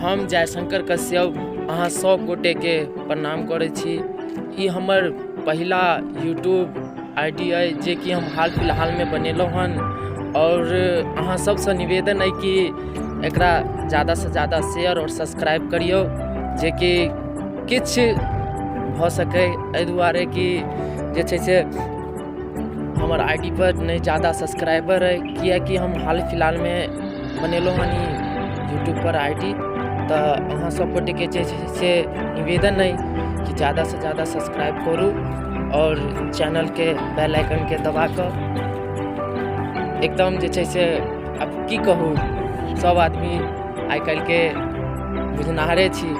हम जयशंकर कश्यप अहाँ सब गोटेके प्रणाम करै छी। ई हमर पहिला यूट्यूब I D अइ जेकि हम हाल फिलहालमे बनेलहुँ हन आओर अहाँ सबसँ निवेदन अइ कि एकरा ज्यादासँ ज्यादा शेयर आओर सब्सक्राइब करियौ जेकि किछु भऽ सकै। एहि दुआरे कि जे छै से हमर I D पर नहि ज्यादा सब्सक्राइबर अइ, किएकि हम हाल फिलहालमे बनेलहुँ हन ई यूट्यूबपर I D. तऽ अहाँ सब गोटेके जे छै से निवेदन अइ कि ज्यादासँ ज्यादा सब्सक्राइब करू आओर चैनलके बेल आइकनके दबा कऽ एकदम जे छै से आब की कहू, सब आदमी आइ काल्हिके बुझनाहरे छी।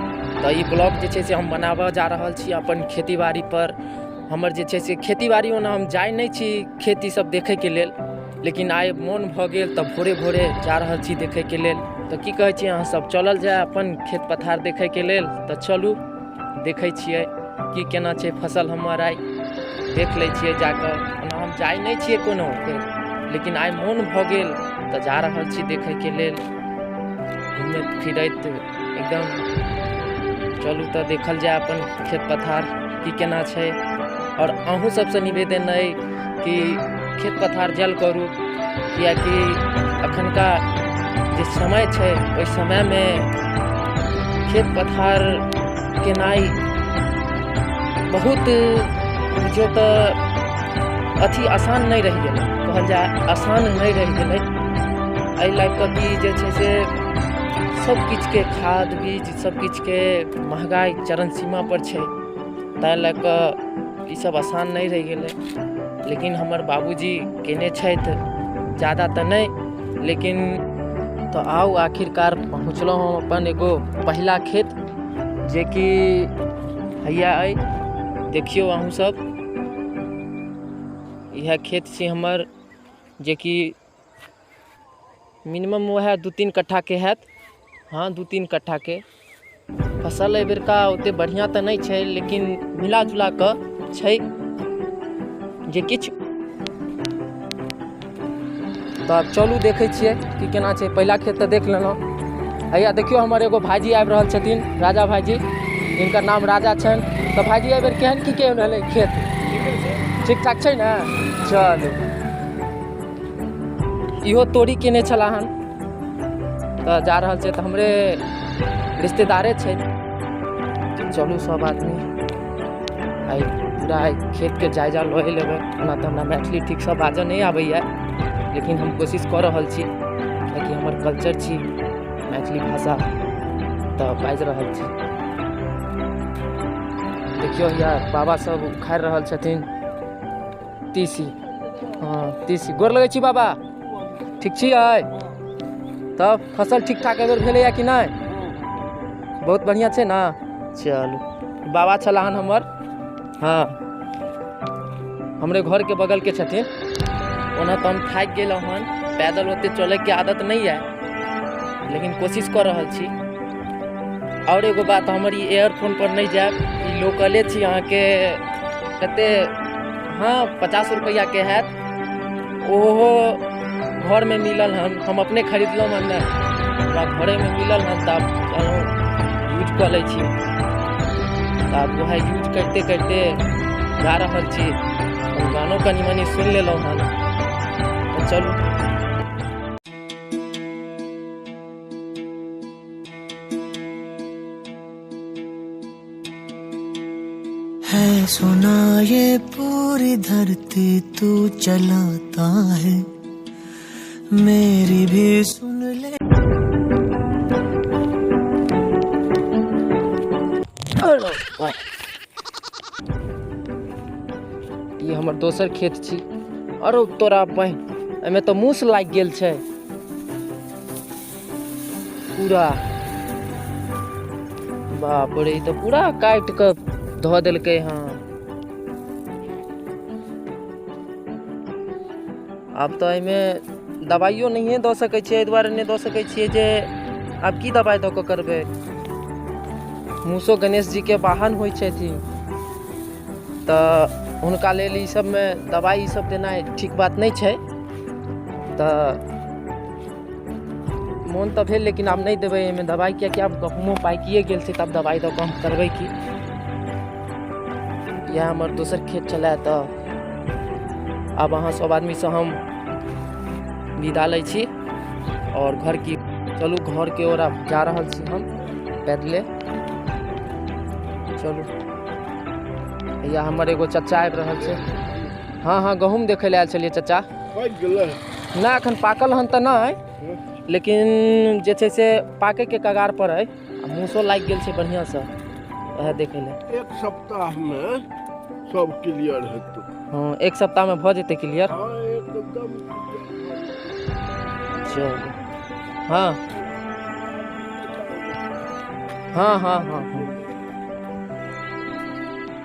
तऽ ई ब्लॉग जे छै से हम बनाबऽ जा रहल छी अपन खेती बाड़ीपर। हमर जे छै से खेती बाड़ी, ओना हम जाइ नहि छी खेती सब देखैके लेल, लेकिन आइ मोन भऽ गेल तऽ भोरे भोरे जा रहल छी देखैके लेल। तऽ की कहै छी अहाँ सब, चलल जाय अपन खेत पथार देखैके लेल? तऽ चलू देखै छियै की केना छै फसल हमर, आइ देख लै छियै जाकऽ। ओना हम जाइ नहि छियै कोनो खेत, लेकिन आइ मोन भऽ गेल तऽ जा रहल छी देखैके लेल, घुमैत फिरैत एकदम। चलू तऽ देखल जाय अपन खेत पथार की केना छै। आओर अहूँ सबसँ निवेदन अइ कि खेत पथार जल करू, किएकि एखनका जे समय छै ओहि समयमे खेत पथार केनाइ बहुत बुझियौ तऽ अथी आसान नहि रहि गेलै, कहल जाय आसान नहि रहि गेलै। एहि लए कऽ कि जे छै से सब किछुके खाद बीज सब किछुके महगाइ चरम सीमापर छै, ताहि लए कऽ ईसब आसान नहि रहि गेलै। लेकिन हमर बाबूजी कयने छथि, ज्यादा तऽ नहि लेकिन। तऽ आउ, आखिरकार पहुँचलहुँ हम अपन एगो पहिला खेत, जेकि हैया अइ। देखियौ अहूँ सब, इएह खेत छी हमर, जेकि मिनिमम वएह 2-3 कट्ठाके हैत। हँ, 2-3 कट्ठाके फसल एहिबेरका ओतेक बढ़िआँ तऽ नहि छै, लेकिन मिला जुला कऽ छै जे किछु। तऽ आब चलू देखै छियै कि केना छै। पहिला खेत तऽ देख लेलहुँ। हैया देखियौ, हमर एगो भाइजी आबि रहल छथिन, राजा भाइजी, जिनकर नाम राजा छनि। तऽ भाइजी, एहिबेर केहन की केहन भेलै खेत? ठीक ठाक छै ने? चलू, इहो तोरी केने छलाह हन, तऽ जा रहल छै। तऽ हमरे रिश्तेदारे छै। चलू सब आदमी आइ पूरा आइ खेतके जायजा लऽ लेबै। ओना तऽ हमरा मैथिली ठीकसँ बाजऽ नहि आबैए, लेकिन हम कोशिश कऽ रहल छी, कियाकि हमर कल्चर छी मैथिली भाषा, तऽ बाजि रहल छी। देखियौ, हैया बाबा सब उखाड़ि रहल छथिन तीसी। हँ, तीसी। गोर लगै छी बाबा, ठीक छियै? तब फसल ठीक ठाक एहिबेर भेलैए कि नहि? बहुत बढ़िआँ छै ने? चलू, बाबा छलाह हन हमर, हँ, हमरे घरके बगलके छथिन। ओना तऽ हम थाकि गेलहुँ हन, पैदल ओतेक चलैके आदत नहि यऽ, लेकिन कोशिश कऽ रहल छी। आओर एगो बात, हमर ई एयरफोन पर नहि जायब, ई लोकले छी अहाँके कते, हँ, 50 रुपैआके हैत। ओहो घरमे मिलल हन, हम अपने खरीदलहुँ हन नहि, हमरा घरेमे मिलल हन। तऽ आब कहलहुँ यूज कऽ लै छी। तऽ आब वएह यूज करिते करिते जा रहल छी। गानो कनि मनि सुनि लेलहुँ हन। तऽ चलू। है सुना ये पूरी धरती तू चलाता है, मेरी भी सुन ले। ई हमर दोसर खेत छी। अरे तोरा बहिन, एहिमे तऽ मूस लागि गेल छै पूरा। बाप रे, ई तऽ पूरा काटि कऽ धऽ देलकै। हँ, आब तऽ एहिमे दबाइयो नहिए दऽ सकै छियै। एहि दुआरे नहि दऽ सकै छियै जे आब की दबाइ दऽ कऽ करबै? मूसो गणेश जीके वाहन होइ छथिन, तऽ हुनका लेल ई सबमे दबाइ ई सब देनाइ ठीक बात नहि छै। तऽ मोन तऽ भेल, लेकिन आब नहि देबै एहिमे दबाइ, किएकि आब गहूँमो पाकिए गेल छै, तऽ आब दबाइ दऽ कऽ हम करबै की। इएह हमर दोसर खेत छलै। तऽ आब अहाँ सब आदमीसँ हम विदा लै छी आओर घर की चलू, घरके ओर आब जा रहल छी हम पैदले। चलू, हैया हमर एगो चचा आबि रहल छै। हँ हँ, गहूँम देखै लए आयल छलियै चचा। पाकि गेलै? नहि, एखन पाकल हन तऽ नहि, लेकिन जे छै से पाकैके कगार पर अइ आ मूसो लागि गेल छै बढ़िआँसँ, वएह देखै लए। एक सप्ताहमे सब क्लियर हेतौ। हँ, एक सप्ताहमे भऽ जेतै क्लियर। हँ, एकदम। चलू, हँ हँ हँ हँ हँ।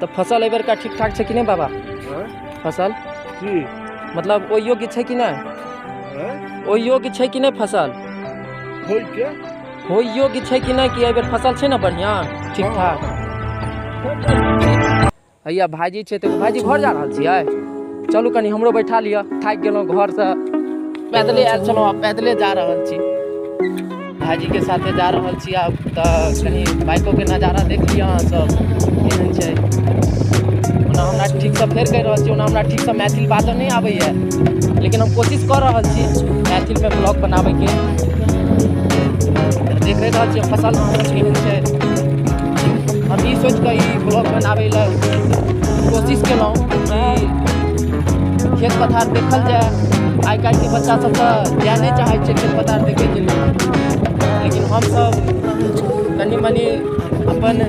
तऽ फसल एहिबेरका ठीक ठाक छै कि नहि बाबा? हँ? फसल की? मतलब ओहि योग्य छै कि नहि? हँ? ओहि योग्य छै कि नहि फसल? होइके होइ योग्य छै कि नहि, कि एहिबेर फसल छै ने बढ़िआँ ठीक ठाक? हैया भाइजी छै तऽ भाइजी घर जा रहल छियै? चलू, कनि हमरो बैठा लिअ, थाकि गेलहुँ। घरसँ पैदले आयल छलहुँ, आब पैदले जा रहल छी। भाइजीके साथे जा रहल छी आब। तऽ कनि बाइकोके नजारा देख लिअ अहाँ सब, केहन छै। ओना हमरा ठीकसँ, फेर कहि रहल छी, ओना हमरा ठीकसँ मैथिल बाजऽ नहि आबैए, लेकिन हम कोशिश कऽ रहल छी मैथिलमे ब्लॉग बनाबैके। देख रहल छियै फसल केहन छै। हम ई सोचि कऽ ई ब्लॉग बनाबै लए कोशिश केलहुँ कि खेत पथार देखल जाय। आइ काल्हिके बच्चा सब तऽ जाय नहि चाहै छै खेत पथार देखैके लेल, लेकिन हमसब कनि मनि अपन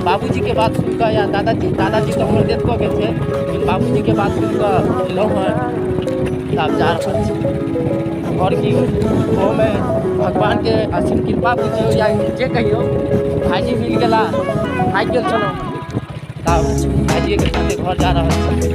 बाबूजीके बात सुनि कऽ या दादाजी, दादाजी तऽ हमर डेथ कऽ गेल छै, लेकिन बाबूजीके बात सुनि कऽ एलहुँ हँ। तऽ आब जा रहल छी घर की। ओहोमे भगवानके असीम कृपा बुझियौ या जे कहियौ, भाइजी मिल गेला। थाकि गेल छलहुँ, तऽ आब भाइजीके साथे घर जा रहल छी।